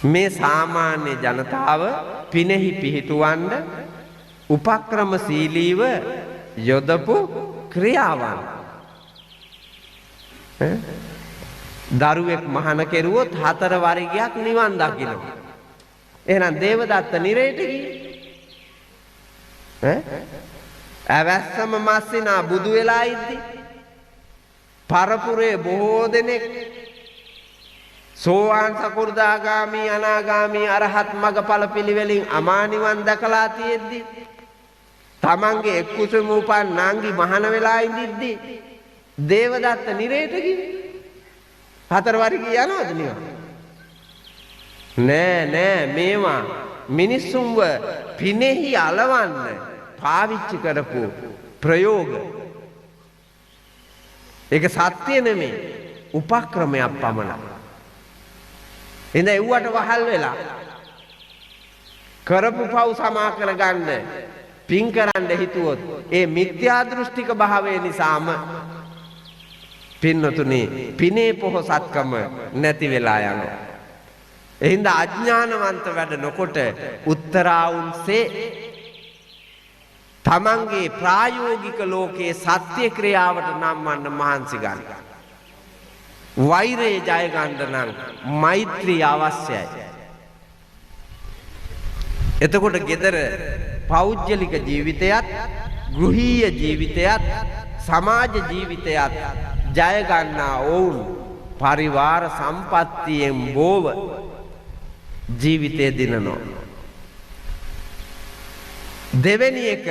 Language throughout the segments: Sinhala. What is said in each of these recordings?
මේ සාමාන්‍ය ජනතාව පිනෙහි පිහිටුවන්න උපක්‍රමශීලීව යොදපු ක්‍රියාවන්. දරුවෙක් මහාන කෙරුවොත් 4 වර්ගයක් නිවන් දකිනවා. එහෙනම් දේවදත්ත නිරේට ගියේ. ඇවැස්සම මස්සිනා බුදු වෙලා ඉද්දි පරපුරේ බොහෝ දෙනෙක් සෝවාන් සකෘදාගාමි අනාගාමි අරහත් මගඵල පිළිවෙලින් අමා නිවන් දැකලා තියෙද්දි තමන්ගේ එක්කුසෙම උපන් නංගි මහාන වෙලා ඉඳිද්දි දේවදත්ත නිරේට ගියේ. 4 වර්ගය යනවද නිවන්? නෑ නෑ, මේවා මිනිස්සුන්ව පිනෙහි අලවන්න පාවිච්චි කරපු ප්‍රයෝග. ඒක සත්‍ය නෙමෙයි, උපක්‍රමයක් පමණයි. එහෙනම් එව්වට වහල් වෙලා කරපු පව් සමා කරගන්න පින් කරන්න හිතුවොත් ඒ මිත්‍යා දෘෂ්ටික භාවය නිසාම පින්නතුනේ පිනේ පොහොසත්කම නැති වෙලා යනවා. එහෙනම් අඥානවන්ත වැඩ නොකොට උත්තරාවුන්සේ තමන්ගේ ප්‍රායෝගික ලෝකයේ සත්‍ය ක්‍රියාවට නම්වන්න මහන්සි ගන්න. වෛරය ජය ගන්න නම් මෛත්‍රිය අවශ්‍යයි. එතකොට ගෙදර පෞද්ගලික ජීවිතයත්, ගෘහීය ජීවිතයත්, සමාජ ජීවිතයත් ජය ගන්නා ඔවුන් පරිවාර සම්පත්තියෙන් බෝව ජීවිතය දිනනවා. දෙවෙනි එක,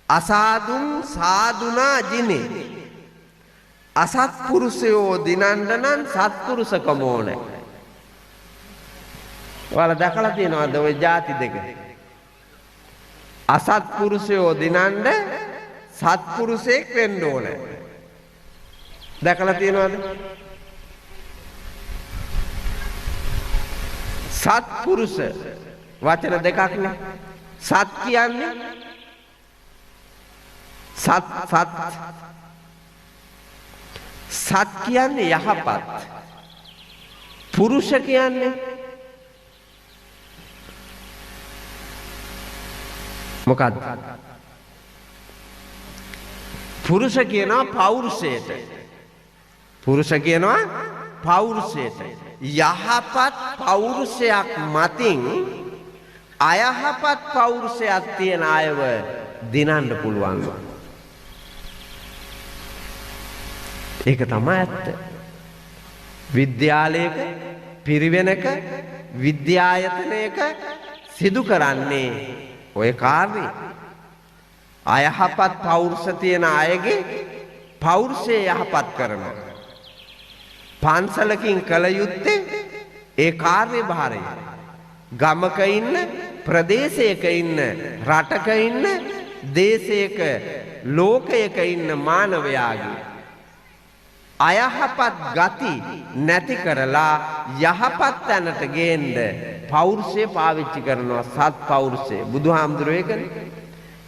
අසාදුන් සාදුනා ජිනේ. අසත්පුරුෂයෝ දිනන්න නම් සත්පුරුෂකම ඕනේ. ඔයාලා දැකලා තියෙනවද ওই ಜಾති දෙක? අසත්පුරුෂයෝ දිනන්න සත්පුරුෂයෙක් වෙන්න ඕනේ. දැකලා තියෙනවද? සත්පුරුෂ වචන දෙකක් නේ. සත් කියන්නේ සත් සත් සත් කියන්නේ යහපත්. පුරුෂ කියන්නේ මොකද්ද? පුරුෂ කියනවා පෞරුෂයට. පුරුෂ කියනවා පෞරුෂයට. යහපත් පෞරුෂයක් මතින් අයහපත් පෞරුෂයක් තියෙන අයව දිනන්න පුළුවන්. ඒක තමයි ඇත්ත. විද්‍යාලයක, පිරිවෙනක, විද්‍යායතනයක සිදු කරන්නේ ඔය කාර්යය. අයහපත් පෞරුෂ තියෙන අයගේ පෞරුෂය යහපත් කරනවා. පන්සලකින් කළ යුත්තේ ඒ කාර්යභාරය. ගමක ඉන්න, ප්‍රදේශයක ඉන්න, රටක ඉන්න, දේශයක, ලෝකයක ඉන්න මානවයාගේ අයහපත් ගති නැති කරලා යහපත් තැනට ගේන්න පෞරුෂය පාවිච්චි කරනවා. සත් පෞරුෂය. බුදුහාමුදුරුවෝ ඒකනේ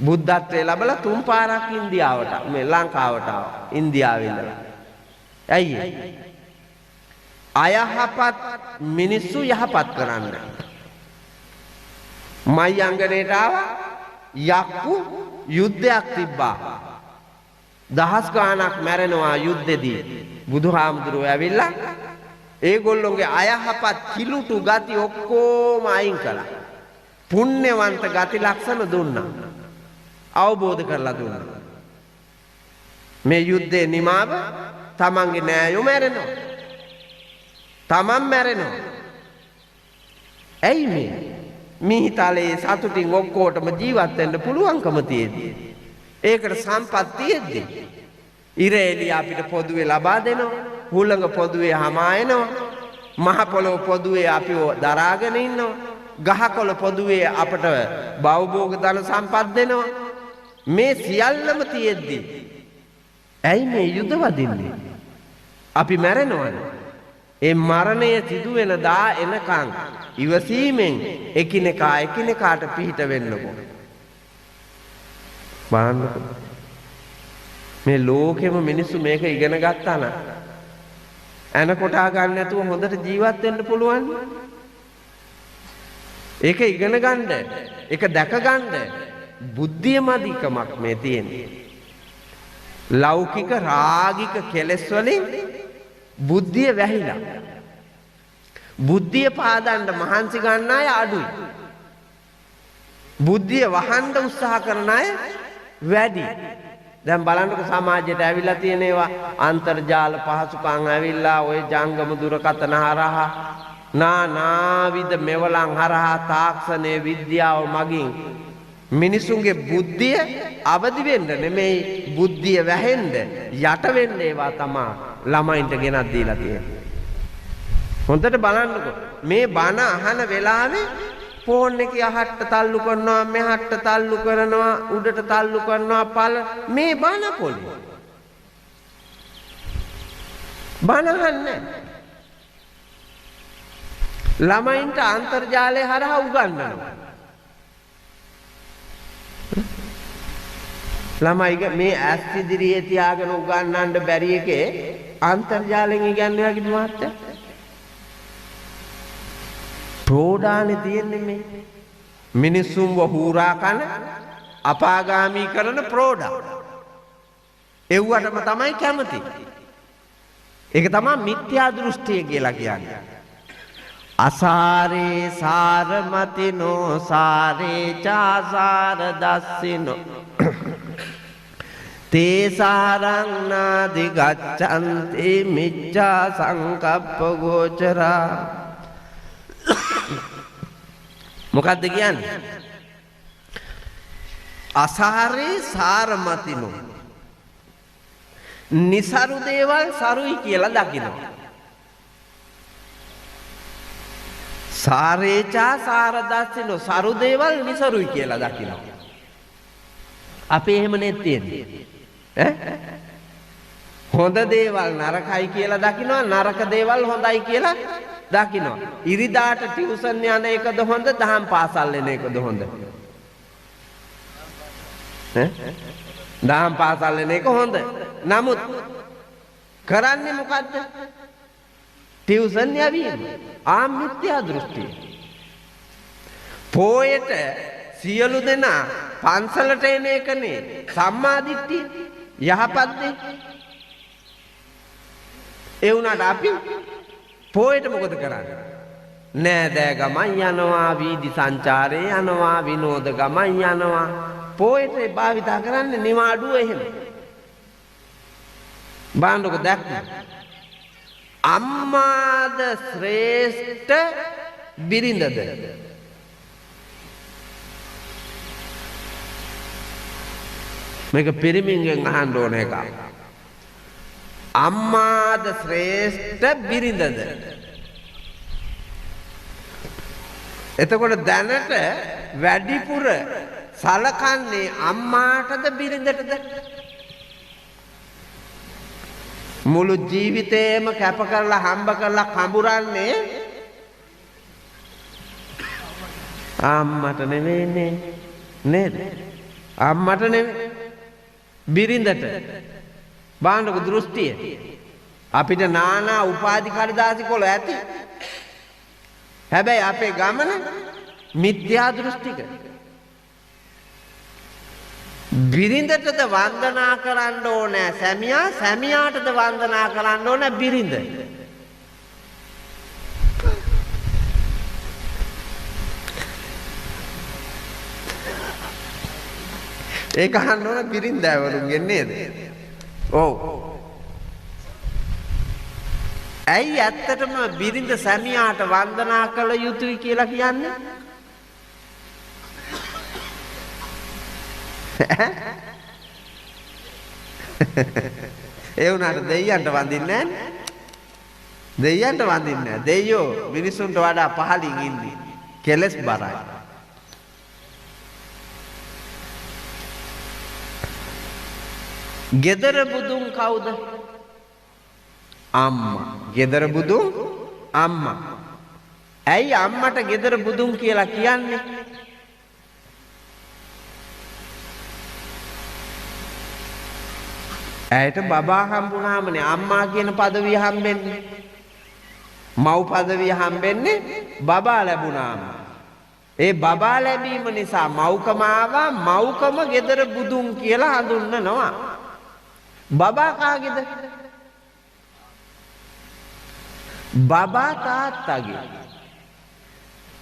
බුද්ධත්වයේ ලැබලා 3 පාරක් ඉන්දියාවට, මේ ලංකාවට ආවා. ඉන්දියාවේ ඉඳලා. ඇයි? අයහපත් මිනිස්සු යහපත් කරන්න. මයංගනේට ආවා යක්කු යුද්ධයක් තිබ්බා. දහස් ගාණක් මැරෙනවා යුද්ධෙදී. බුදුහාමුදුරුවෝ ඇවිල්ලා ඒගොල්ලොන්ගේ අයහපත් කිලුටු ගති ඔක්කොම අයින් කළා. පුණ්‍යවන්ත ගති ලක්ෂණ දුන්නා. අවබෝධ කරලා දුන්නා. මේ යුද්ධේ නිමාව තමන්ගේ නෑයෝ මැරෙනවා. තමන් මැරෙනවා. ඇයි මේ? මිහිතලේ සතුටින් ඔක්කොටම ජීවත් වෙන්න පුළුවන්කම තියෙද්දි, ඒකට සම්පත් තියෙද්දි, ඉර එළිය අපිට පොදුවේ ලබා දෙනවා, හුළඟ පොදුවේ හමා එනවා, මහ පොළොව පොදුවේ අපිව දරාගෙන ඉන්නවා, ගහකොළ පොදුවේ අපට භවභෝග ධන සම්පත් දෙනවා. මේ සියල්ලම තියෙද්දි ඇයි මේ යුද වදින්නේ? අපි මැරෙනවනේ. ඒ මරණය සිදුවෙන දා එනකන් ඉවසීමෙන් එකිනෙකා එකිනෙකාට පිහිට වෙන්නකෝ. බලන්නකෝ. මේ ලෝකෙම මිනිස්සු මේක ඉගෙන ගත්තා නම් ඇන කොටා ගන්න නැතුව හොඳට ජීවත් වෙන්න පුළුවන්. ඒක ඉගෙන ගන්න, ඒක දැක ගන්න බුද්ධිය මදිකමක් මේ තියෙන්නේ. ලෞකික රාගික කෙලෙස් වලින් බුද්ධිය වැහිලා. බුද්ධිය පාදන්න මහන්සි ගන්න අය අඩුයි. බුද්ධිය වහන්න උත්සාහ කරන අය වැඩි. දැන් බලන්නකො සමාජයට ඇවිල්ලා තියෙන ඒවා අන්තර්ජාල පහසුකම් ඇවිල්ලා ඔය ජංගම දුරකථන හරහා නානාවිද මෙවලන් හරහා තාක්ෂණයේ විද්‍යාව මගින් මිනිසුන්ගේ බුද්ධිය අවදි වෙන්න නෙමෙයි බුද්ධිය වැහෙන්න යට වෙන්න ඒවා තමා ළමයින්ට ගෙනත් දීලා තියෙන්නේ. හොඳට බලන්නකො මේ බණ අහන වෙලාවේ ෆෝන් එකේ අහට්ට තල්ලු කරනවා, මෙහට්ට තල්ලු කරනවා, උඩට තල්ලු කරනවා, පළ මේ බණ පොලේ. බණ අහන්නේ ළමයින්ට අන්තර්ජාලය හරහා උගන්වනවා. ළමයිගේ මේ ඇස් ඉදිරියේ තියාගෙන උගන්වන්න බැරි එකේ අන්තර්ජාලයෙන් ඉගන්වනවා කිව්ව මහත්තයා. ප්‍රෝඩානේ තියෙන්නේ මේ මිනිස්සුන්ව හූරා කන අපාගාමී කරන ප්‍රෝඩා. එව්වටම තමයි කැමති. ඒක තමයි මිත්‍යා දෘෂ්ටිය කියලා කියන්නේ. අසාරේ සාරමතිනෝ සාරේ චාසාර දස්සිනෝ තේ සාරං නාදි ගච්ඡන්ති මිච්ඡා සංකප්ප ගෝචරා. මොකද්ද කියන්නේ? අසාරේ සාරමතිනෝ, නිසරු දේවල් සරුයි කියලා දකිනවා. සාරේචා සාරදස්සිනෝ, සරු දේවල් නිසරුයි කියලා දකිනවා. අපි එහෙම නේ තියෙන්නේ. ඈ හොඳ දේවල් නරකයි කියලා දකිනවා, නරක දේවල් හොඳයි කියලා දකිනවා. ඉරිදාට ටියුෂන් යන එකද හොඳ, දහම් පාසල් එන එකද හොඳ? ඈ දහම් පාසල් එන එක හොඳ. නමුත් කරන්නේ මොකද්ද? ටියුෂන් යවීම. ආ මිත්‍යා දෘෂ්ටිය. පොයට සියලු දෙනා පන්සලට එන එකනේ සම්මා දිට්ඨිය, යහපත් දේ. ඒ වුණාට අපි පොයට මොකද කරන්නේ? නෑදෑ ගමන් යනවා, වීදි සංචාරේ යනවා, විනෝද ගමන් යනවා. පොයට භාවිතා කරන්නේ නිවාඩුව එහෙම. බලන්නකො දැක්ක. අම්මාද ශ්‍රේෂ්ඨ බිරිඳද? මේක පිරිමින්ගෙන් අහන්න ඕන එකක්. අම්මාද ශ්‍රේෂ්ඨ බිරිඳද? එතකොට දැනට වැඩිපුර සලකන්නේ අම්මාටද බිරිඳටද? මුළු ජීවිතේම කැප කරලා හම්බ කරලා කඹරන්නේ අම්මට නෙවෙයිනේ නේද? අම්මට නෙවෙයි බිරිඳට. බලන්නකො දෘෂ්ටිය. අපිට නානා උපාධි කඩදාසි කොළ ඇති. හැබැයි අපේ ගමන මිත්‍යා දෘෂ්ටික. බිරිඳටද වන්දනා කරන්න ඕනෑ සැමියා, සැමියාටද වන්දනා කරන්න ඕනෑ බිරිඳ. ඒක අහන්න ඕන බිරිඳවරුන්ගෙන් නේද? ඔව්. ඇයි ඇත්තටම බිරිඳ සැමියාට වන්දනා කළ යුතුයි කියලා කියන්නේ? ඒ වුණාට දෙයියන්ට වඳින්නේ නැහැ. දෙයියන්ට වඳින්නේ නැහැ. දෙයියෝ මිනිසුන්ට වඩා පහළින් ඉන්නේ. කෙලස් බරයි. ගෙදර බුදුන් කවුද? අම්මා. ගෙදර බුදුන් අම්මා. ඇයි අම්මට ගෙදර බුදුන් කියලා කියන්නේ? ඇයට බබා හම්බුනාමනේ අම්මා කියන පදවිය හම්බෙන්නේ. මව් පදවිය හම්බෙන්නේ බබා ලැබුණාම. ඒ බබා ලැබීම නිසා මව්කම ආවා. මව්කම ගෙදර බුදුන් කියලා හඳුන්වනවා. බබා කාගේද? බබා තාත්තගේ.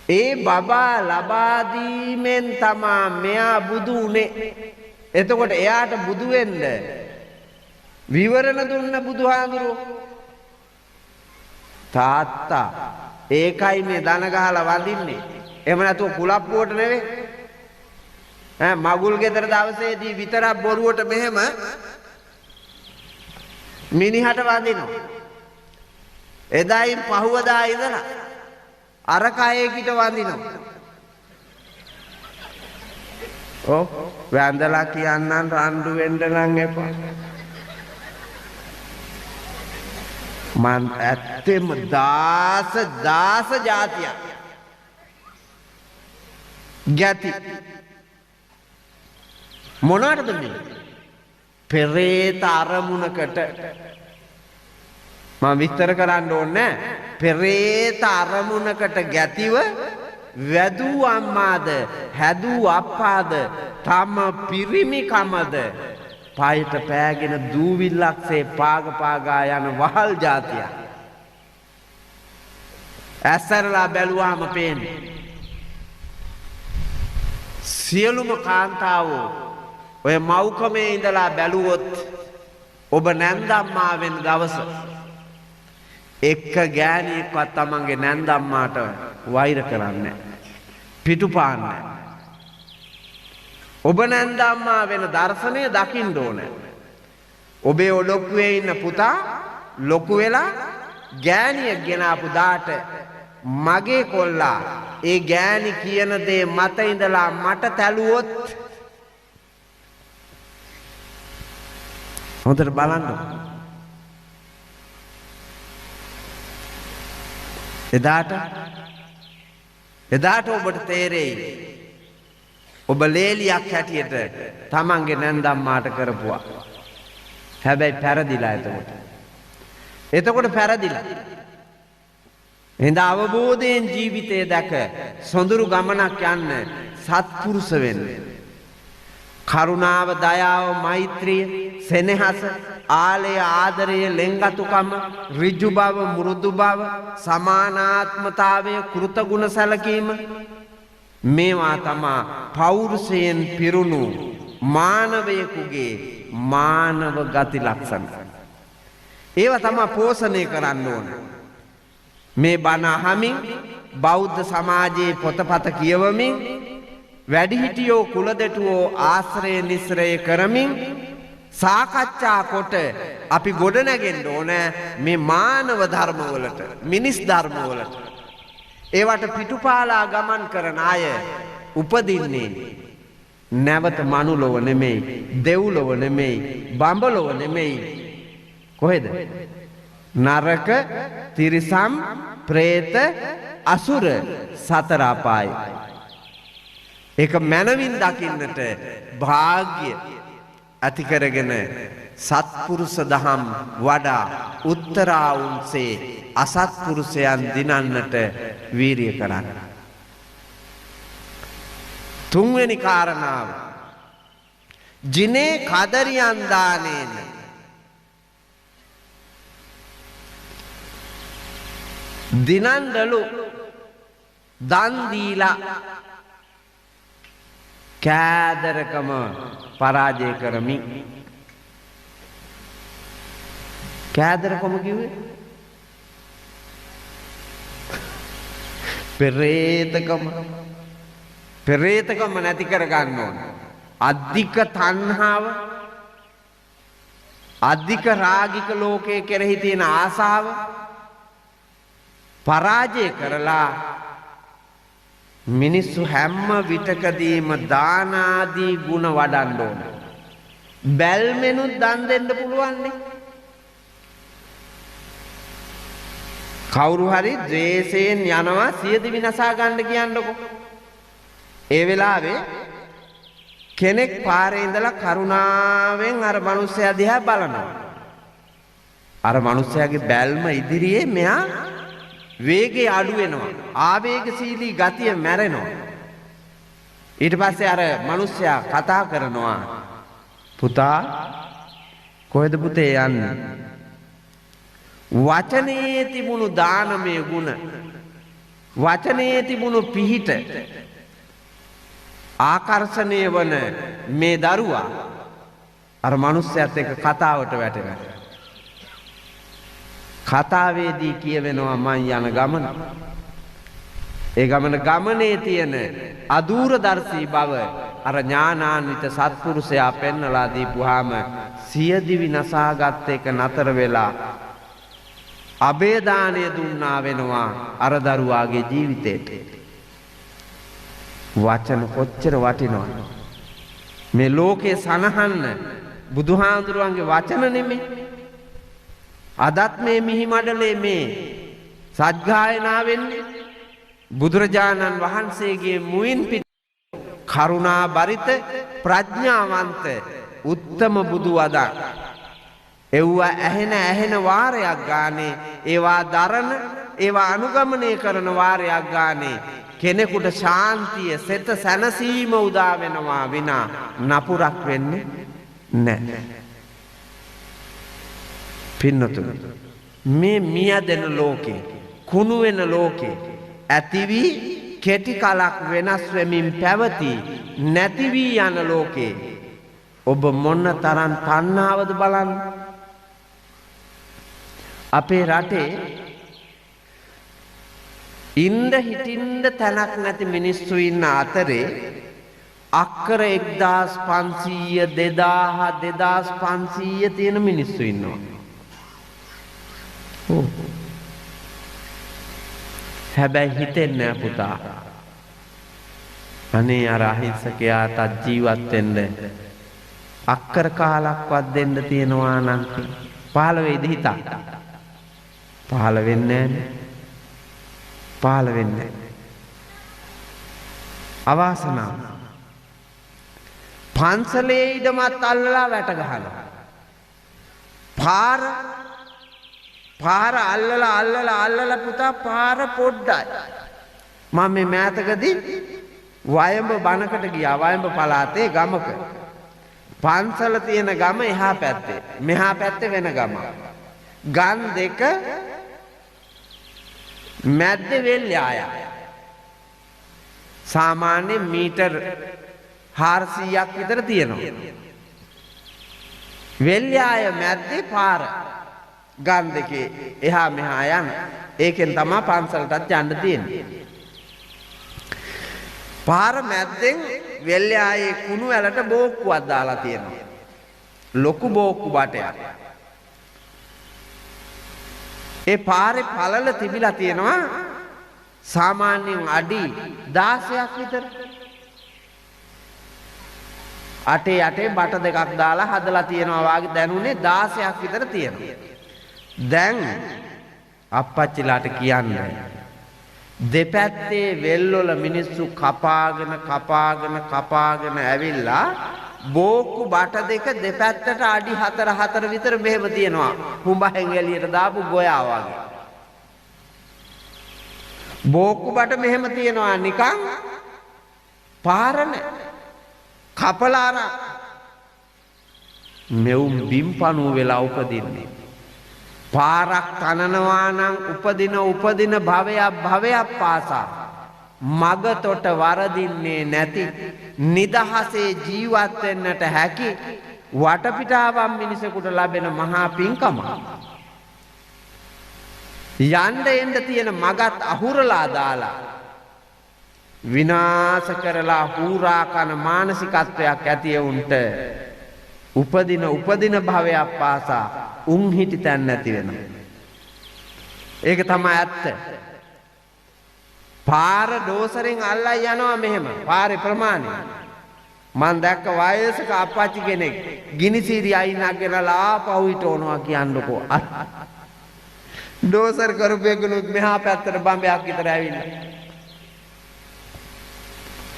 ඒ බබා ලබා දීමෙන් තමා මෙයා බුදු වුනේ. එතකොට එයාට බුදු වෙන්න විවරණ දුන්න බුදුහාඳුරෝ තාත්තා. ඒකයි මේ දන ගහලා වඳින්නේ. එහෙම නැතුව කුලප්පුවට නෙවෙයි. ඈ මගුල් ගෙදර දවසේදී විතරක් බොරුවට මෙහෙම මිනිහට වඳිනවා. එදායින් පහුවදා ඉඳලා අර කයේකිට වඳිනවා. ඔව් වැඳලා කියන්නම් රණ්ඩු වෙන්න නම් එපා. මං ඇත්තෙම දාස දාස ජාතියක් ගැති මොනවටද මේ පෙරේත අරමුණකට මම විස්තර කරන්න ඕනේ නෑ. පෙරේත අරමුණකට ගැතිව වැදූ අම්මාද හැදූ අප්පාද තම පිරිමිකමද පයට පෑගෙන දූවිල්ලක්සේ පාග පාගා යන වහල් ජාතියක්. ඇස්සරලා බැලුවාම පේන්නේ සියලුම කාන්තාවෝ ඔය මව්කමේ ඉඳලා බැලුවොත් ඔබ නැන්දම්මා වෙන දවස එක්ක ගෑණියෙක්වත් තමන්ගේ නැන්දම්මාට වෛර කරන්නේ පිටුපාන්නේ. ඔබ නැන්දම්මා වෙන දර්ශනය දකින්න ඕනේ. ඔබේ ඔඩොක්කුවේ ඉන්න පුතා ලොකු වෙලා ගෑණියෙක් ගෙන ආපු දාට මගේ කොල්ලා ඒ ගෑණි කියන දේ මත ඉඳලා මට තැළුවොත් හොඳට බලන්න. එදාට ඔබට තේරෙයි ඔබ ලේලියක් හැටියට තමන්ගේ නැන්දම්මාට කරපුවා. හැබැයි පැරදිලා එතකොට. එතකොට පැරදිලා. එහෙනම් අවබෝධයෙන් ජීවිතය දැක සොඳුරු ගමනක් යන්න සත්පුරුෂ වෙන්න. කරුණාව, දයාව, මෛත්‍රිය, සෙනෙහස, ආලය, ආදරය, ලෙන්ගතුකම, ඍජු බව, මෘදු බව, සමානාත්මතාවය, කෘතගුණ සැලකීම මේවා තමා පෞරුෂයෙන් පිරුණු මානවයෙකුගේ මානව ගති ලක්ෂණ. ඒවා තමා පෝෂණය කරන්න ඕන. මේ බණ අහමින් බෞද්ධ සමාජයේ පොතපත කියවමින් වැඩිහිටියෝ කුලදෙටුවෝ ආශ්‍රය නිස්‍රය කරමින් සාකච්ඡා කොට අපි ගොඩනැගෙන්න ඕන මේ මානව ධර්මවලට, මිනිස් ධර්මවලට. ඒවට පිටුපාලා ගමන් කරන අය උපදින්නේ නැවත මනුලොව නෙමෙයි, දෙව්ලොව නෙමෙයි, බඹලොව නෙමෙයි. කොහෙද? නරක, තිරිසන්, ප්‍රේත, අසුර සතර අපාය. ඒක මනවින් දකින්නට භාග්‍ය ඇති කරගෙන සත්පුරුෂ දහම් වඩා උත්තරාවුන්සේ අසත්පුරුෂයන් දිනන්නට වීරිය කරන්න. තුන්වෙනි කාරණාව, ජිනේ කදරියන් දානේන දිනන්දලු දන් දීලා කෑදරකම පරාජය කරමි. කෑදරකම කිව්වේ පෙරේතකම. පෙරේතකම නැති කර ගන්න ඕන. අධික තණ්හාව, අධික රාගික ලෝකයේ කෙරෙහි තියෙන ආසාව පරාජය කරලා මිනිස්සු හැම විටකදීම දාන ආදී ගුණ වඩන්න ඕන. බැල්මෙනුත් දන් දෙන්න පුළුවන්නේ. කවුරු හරි ද්වේෂයෙන් යනවා සියදිවි නසා ගන්න කියන්නකෝ. ඒ වෙලාවේ කෙනෙක් පාරේ ඉඳලා කරුණාවෙන් අර මිනිස්සයා දිහා බලනවා. අර මිනිස්සයාගේ බැල්ම ඉදිරියේ මෙයා වේගය අඩු වෙනවා. ආවේගශීලී ගතිය මැරෙනවා. ඊට පස්සේ අර මිනිස්සයා කතා කරනවා, පුතා කොහෙද පුතේ යන්නේ? වචනයේ තිබුණු දානමය ගුණ, වචනයේ තිබුණු පිහිට ආකර්ෂණය වන මේ දරුවා අර මිනිස්සයාත් එක්ක කතාවට වැටෙනවා. කතාවේදී කියවෙනවා මං යන ගමන, ඒ ගමනේ තියෙන අදූරදර්ශී බව අර ඥානාන්විත සත්පුරුෂයා පෙන්නලා දීපුවාම සියදිවි නසාගත් එක නතර වෙලා අබේදානය දුන්නා වෙනවා අර දරුවාගේ ජීවිතේට. වචන කොච්චර වටිනවද? මේ ලෝකේ සනහන්න බුදුහාඳුරුවන්ගේ වචන නෙමෙයි. අදත් මේ මිහි මඩලේ මේ සත්ගායනා වෙන්නේ බුදුරජාණන් වහන්සේගේ මුවින් පිට කරුණා බරිත ප්‍රඥාවන්ත උත්තම බුදු වදන්. එව්ව ඇහෙන ඇහෙන වාරයක් ගානේ, ඒවා දරන ඒවා අනුගමනය කරන වාරයක් ගානේ කෙනෙකුට ශාන්තිය සිත සැනසීම උදා වෙනවා විනා නපුරක් වෙන්නේ නැහැ. පින්නතුනි, මේ මියදෙන ලෝකේ, කුණු වෙන ලෝකේ ඇති වී කෙටි කලක් වෙනස් වෙමින් පැවති නැති වී යන ලෝකේ ඔබ මොන තරම් තණ්හාවද බලන්න. අපේ රටේ ඉන්න හිටින්න තැනක් නැති මිනිස්සු ඉන්න අතරේ අක්කර 1500 2000 2500 තියෙන මිනිස්සු ඉන්නවා. ඔව්. හැබැයි හිතෙන්නේ නෑ පුතා, අනේ අර අහිංසකයාටත් ජීවත් වෙන්න අක්කර කාලක්වත් දෙන්න තියෙනවා නම් පහළ වෙයිද හිතක්? පහළ වෙන්නේ නෑනේ. පහළ වෙන්නේ නෑ. අවාසනාව. පන්සලේ ඉඩමත් අල්ලලා වැට ගහනවා. පාර අල්ලලා අල්ලලා අල්ලලා පුතා පාර පොඩ්ඩයි. මම මේ මෑතකදී වයඹ බණකට ගියා. වයඹ පළාතේ ගමක. පන්සල තියෙන ගම එහා පැත්තේ, මෙහා පැත්තේ වෙන ගමක්. ගම් දෙක මැද්දේ වෙල් යායක්. සාමාන්‍ය මීටර් 400ක් විතර තියෙනවා. වෙල් යාය මැද්දේ පාර. ගම් දෙකේ එහා මෙහා යන. ඒකෙන් තමයි පන්සලටත් යන්න තියෙන්නේ. පාර මැද්දෙන් වෙල් යායේ කුණු ඇලට බෝක්කුවක් දාලා තියෙනවා. ලොකු බෝක්කු බටයක්. ඒ පාරේ පළල තිබිලා තියෙනවා සාමාන්‍යයෙන් අඩි 16ක් විතර. අටේ අටේ බට දෙකක් දාලා හදලා තියෙනවා වාගේ දැනුනේ 16ක් විතර තියෙනවා. දැන් අප්පච්චිලාට කියන්නේ දෙපැත්තේ වෙල්වල මිනිස්සු කපාගෙන කපාගෙන කපාගෙන ඇවිල්ලා බෝක්කු බට දෙක දෙපැත්තට අඩි 4 4 විතර මෙහෙම තියෙනවා. හුඹහෙන් එළියට දාපු ගොයා වගේ. බෝක්කු බට මෙහෙම තියෙනවා නිකන් පාර නෑ. කපලා අරන් මෙවුම් බිම්පණුව වෙලා උපදින්නේ. පාරක් තනනවා නම් උපදින උපදින භවයක් භවයක් පාසා මග තොට වරදින්නේ නැති නිදහසේ ජීවත් වෙන්නට හැකි වටපිටාවන් මිනිසෙකුට ලැබෙන මහා පින්කම. යන්න එන්න තියෙන මගත් අහුරලා දාලා විනාශ කරලා හූරා කන මානසිකත්වයක් ඇති වුන්ට උපදින උපදින භවයක් පාසා උන් හිටි තැන් නැති වෙනවා. ඒක තමයි ඇත්ත. පාර ඩෝසරෙන් අල්ලයි යනවා මෙහෙම පාරේ ප්‍රමාණය. මං දැක්ක වයසක අප්පච්චි කෙනෙක් ගිනිසීරි අයිනක් ගෙනලා ආපහු හිටවනවා කියන්නකෝ. ඩෝසර් කරපු එකනුත් මෙහා පැත්තට බම්බයක් විතර ඇවිල්ලා.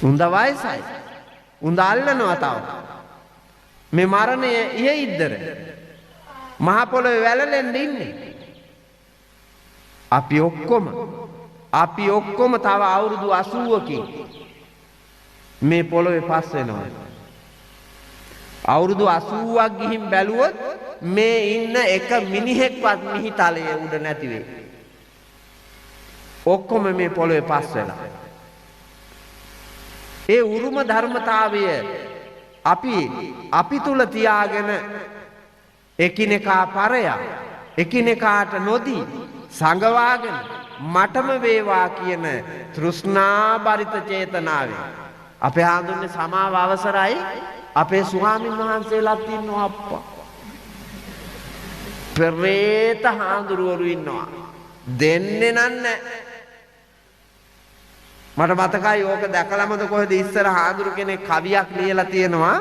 උන්ද වයසයි. උන්ද අල්ලනවා තව. මේ මරණය ඉහෙ ඉද්දර මහ පොළොවේ වැළලෙන්න ඉන්නේ. අපි ඔක්කොම තව අවුරුදු 80කින් මේ පොළොවේ පස් වෙනවා. අවුරුදු 80ක් ගිහින් බැලුවොත් මේ ඉන්න එක මිනිහෙක්වත් මිහිතලයේ උඩ නැති වෙයි. ඔක්කොම මේ පොළොවේ පස් වෙලා. ඒ උරුම ධර්මතාවය අපි අපි තුල තියාගෙන එකිනෙකා පරයා එකිනෙකාට නොදී සංගවාගෙන මටම වේවා කියන තෘෂ්ණාබරිත චේතනාවෙන් අපේ හාමුදුරනේ සමාව අවසරයි අපේ ස්වාමින් වහන්සේලාත් ඉන්නවා අප්පා. පෙරේත හාමුදුරුවරු ඉන්නවා. දෙන්නේ නෑ. මට මතකයි ඕක දැකලාමද කොහෙද ඉස්සර හාමුදුරු කෙනෙක් කවියක් ලියලා තියෙනවා.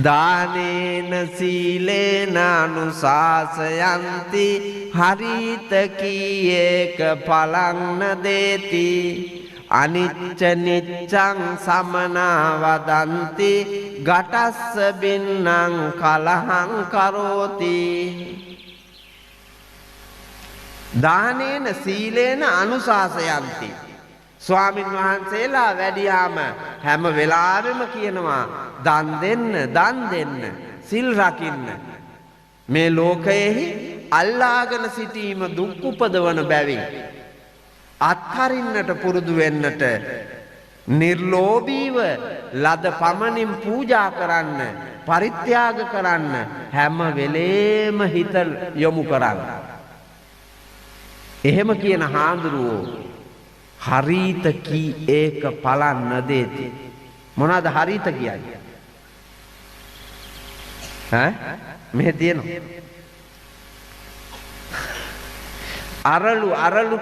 දානේන සීලේන අනුශාසයන්ති හරිත කීයේක පලං නදේති අනිච්ච නිච්ඡං සමනා වදන්ති ගටස්ස බින්නං කලහං කරෝති. දානේන සීලේන අනුශාසයන්ති. ස්වාමින් වහන්සේලා වැඩියාම හැම වෙලාවෙම කියනවා දන් දෙන්න, දන් දෙන්න, සිල් රකින්න. මේ ලෝකයෙහි අල්ලාගෙන සිටීම දුක් උපදවන බැවින් අත්හරින්නට පුරුදු වෙන්නට නිර්ලෝභීව ලද පමණින් පූජා කරන්න, පරිත්‍යාග කරන්න හැම වෙලේම හිත යොමු කරන්න. එහෙම කියන හාමුදුරුවෝ හරීත කී ඒක පලන් නදේති. මොනවාද හරීත කියන්නේ? ඈ මෙහෙ තියෙනවා. අරලු අරලු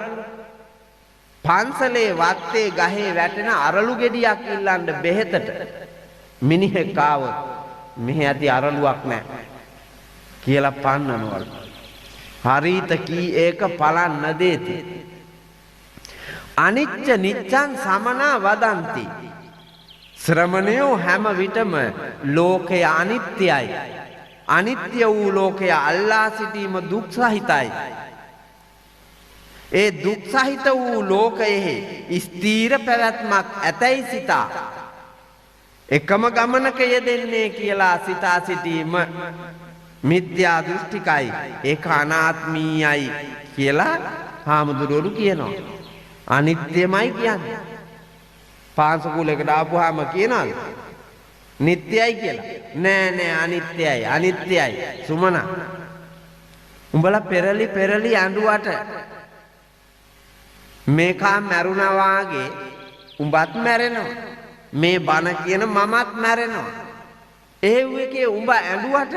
පන්සලේ වත්තේ ගහේ වැටෙන අරලු ගෙඩියක් ඉල්ලන්න බෙහෙතට මිනිහෙක් ආවොත් මෙහෙ ඇති අරලුවක් නැහැ කියලා පන්නනවලු. හරීත කී ඒක පලන් නදේති. අනිච්ච නිච්ඡං සමනා වදන්ති. ශ්‍රමණයෝ හැම විටම ලෝකය අනිත්‍යයි, අනිත්‍ය වූ ලෝකය අල්ලා සිටීම දුක් සහිතයි. ඒ දුක් සහිත වූ ලෝකයෙහි ස්ථීර පැවැත්මක් ඇතැයි සිතා එකම ගමනක යෙදෙන්නේ කියලා සිතා සිටීම මිත්‍යා දෘෂ්ටිකයි, ඒක අනාත්මීයයි කියලා හාමුදුරුවරු කියනවා. අනිත්‍යමයි කියන්නේ. පාංශකූලයකට ආපුවාම කියනවාද නිට්ටයයි කියලා? නෑ නෑ, අනිත්‍යයි අනිත්‍යයි. සුමන උඹලා පෙරලි පෙරලි ඇඬුවට මේකා මැරුණා වාගේ උඹත් මැරෙනවා, මේ බන කියන මමත් මැරෙනවා. එහෙව් එකේ උඹ ඇඬුවට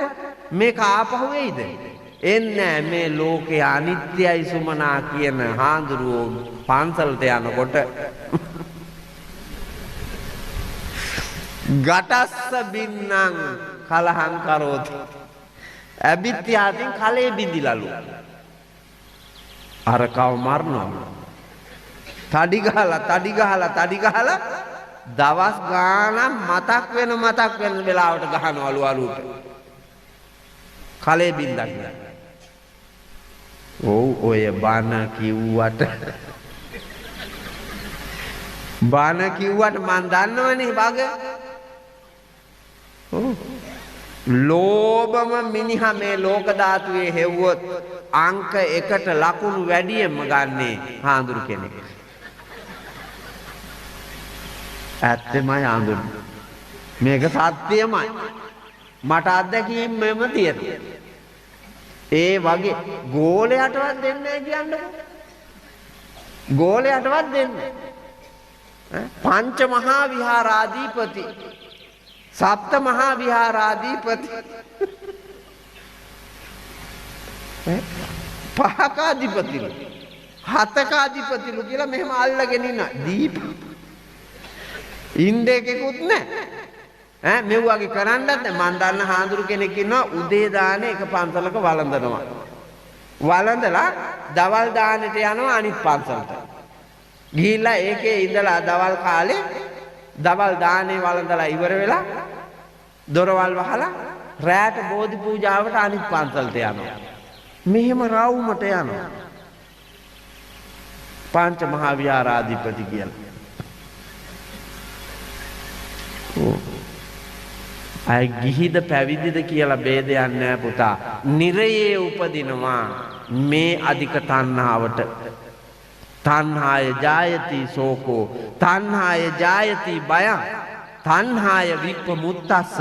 මේක ආපහු එයිද? එන්නේ මේ ලෝකේ අනිත්‍යයි සුමනා කියන හාඳුරුවෝ පන්සලට යනකොට ගටස්ස බින්නං කලහං කරෝති. ඇබිත්‍යාතින් කලේ බිඳිලලු. අර කව මරනවා. තඩි ගහලා තඩි ගහලා තඩි ගහලා දවස් ගාණක් මතක් වෙන මතක් වෙන වෙලාවට ගහනවලු අලුට. කලේ බින්දක් නෑ. ඔව් ඔය බන කිව්වට බන කිව්වට මං දන්නවනේ වග. ඔව් ලෝභම මිනිහා මේ ලෝක ධාතුවේ හෙව්වොත් අංක එකට ලකුණු වැඩියෙන්ම ගන්නේ හාඳුරු කෙනෙක්. ඇත්තමයි හාඳුරු. මේක සත්‍යමයි. මට අත්දැකීම්ම තියෙනවා. ඒ වගේ ගෝලයටවත් දෙන්නේ නැහැ කියන්නකෝ. ගෝලයටවත් දෙන්නේ නැහැ. පංච මහා විහාරාධිපති, සප්ත මහා විහාරාධිපති, පහක අධිපතිලු, හතක අධිපතිලු කියලා මෙහෙම අල්ලගෙන ඉන්න දීප ඉන්න එකකුත් නැහැ. ඈ මෙව් වගේ කරන්නත් නෑ. මං දන්න හාඳුරු කෙනෙක් ඉන්නවා උදේ දානේ එක පන්සලක වළඳනවා. වළඳලා දවල් දානෙට යනවා අනිත් පන්සලට. ගිහිල්ලා ඒකේ ඉඳලා දවල් කාලේ දවල් දානේ වළඳලා ඉවර වෙලා දොරවල් වහලා රැට බෝධි පූජාවට අනිත් පන්සලට යනවා. මෙහෙම රවුමට යනවා. පංච මහා විහාරාධිපති කියලා. අය ගිහිද පැවිදිද කියලා භේදයක් නෑ පුතා. නිරයේ උපදිනවා මේ අධික තණ්හාවට. තණ්හාය ජායති සෝකෝ, තණ්හාය ජායති බයං, තණ්හාය විප්පමුත්තස්ස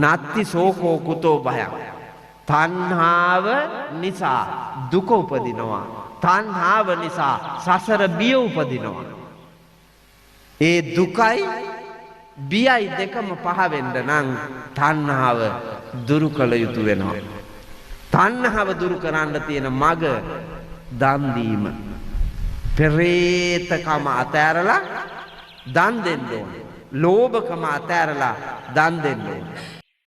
නත්ති සෝකෝ කුතෝ භයං. තණ්හාව නිසා දුක උපදිනවා. තණ්හාව නිසා සසර බිය උපදිනවා. ඒ දුකයි බියයි දෙකම පහ වෙන්න නම් තණ්හාව දුරු කළ යුතු වෙනවා. තණ්හාව දුරු කරන්න තියෙන මග දන් දීම. පෙරේතකම අතෑරලා දන් දෙන්න ඕනේ. ලෝභකම අතෑරලා දන් දෙන්න ඕනේ.